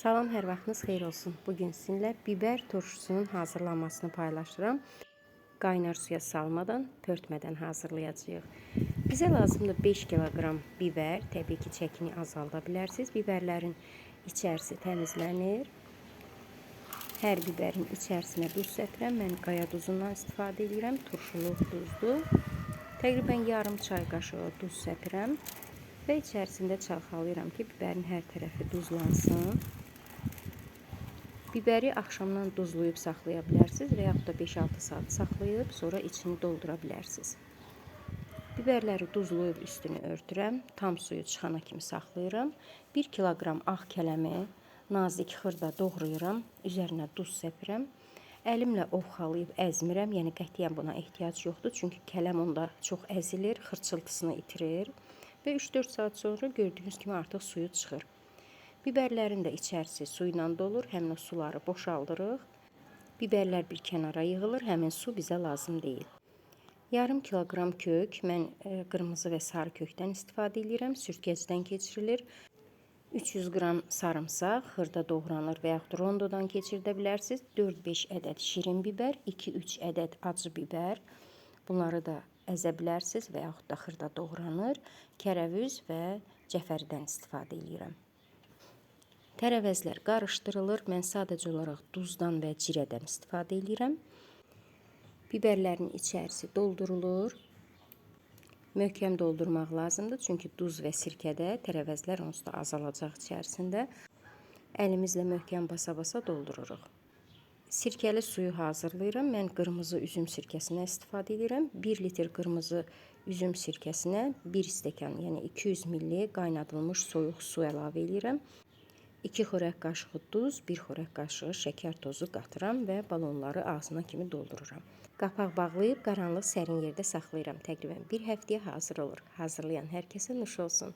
Salam, hər vaxtınız xeyir olsun. Bugün sizinlə biber turşusunun hazırlanmasını paylaşıram. Qaynar suya salmadan, pörtmədən hazırlayacağıq. Bizə lazımdır 5 kiloqram biber. Təbii ki, çəkini azalda bilərsiniz. Biberlərin içərisi təmizlənir. Hər biberin içərisinə duz səpirəm. Mən qaya duzundan istifadə edirəm. Turşuluq duzdur. Təqribən yarım çay qaşığı duz səpirəm və içərisində çalxalayıram ki, biberin hər tərəfi duzlansın. Biberi axşamdan duzlayıb saxlaya bilərsiniz və yaxud da 5-6 saat saxlayıb sonra içini doldura bilərsiniz. Biberləri duzlayıb üstünü örtürəm. Tam suyu çıxana kimi saxlayıram. 1 kiloqram ağ kələmi nazik xırda doğrayıram. Üzərinə duz səpirəm. Əlimlə ovxalayıb əzmirəm. Yəni qətiyyən buna ehtiyac yoxdur. Çünki kələm onda çox əzilir, xırçıltısını itirir. Və 3-4 saat sonra gördüyünüz kimi artıq suyu çıxır. Biberlərin də içərisi su ilə dolur. Həmin o suları boşaldırıq. Biberlər bir kənara yığılır. Həmin su bizə lazım deyil. Yarım kiloqram kök, mən qırmızı və sarı kökdən istifadə edirəm. Sürtkəcdən keçirilir. 300 qram sarımsaq xırda doğranır və yaxud rondodan keçirdə bilərsiniz. 4-5 ədəd şirin biber, 2-3 ədəd acı biber. Bunları da əzə bilərsiniz və yaxud da xırda doğranır. Tərəvəz və cəfəridən istifadə edirəm. Tərəvəzlər qarışdırılır. Mən sadəcə olaraq duzdan və cirədən istifadə edirəm. Biberlərin içərisi doldurulur. Möhkəm doldurmaq lazımdır. Çünki duz və sirkədə tərəvəzlər onsuz da azalacaq içərisində. Əlimizlə möhkəm basa-basa doldururuq. Sirkəli suyu hazırlayıram. Mən qırmızı üzüm sirkəsindən istifadə edirəm. 1 litr qırmızı üzüm sirkəsinə 1 stəkan, yəni 200 milli qaynadılmış soyuq su əlavə edirəm. 2 xörək qaşığı duz, 1 xörək qaşığı şəkər tozu qatıram və balonları ağzına kimi doldururam. Qapaq bağlayıb qaranlıq sərin yerdə saxlayıram. Təqribən bir həftəyə hazır olur. Hazırlayan hər kəsə nuş olsun.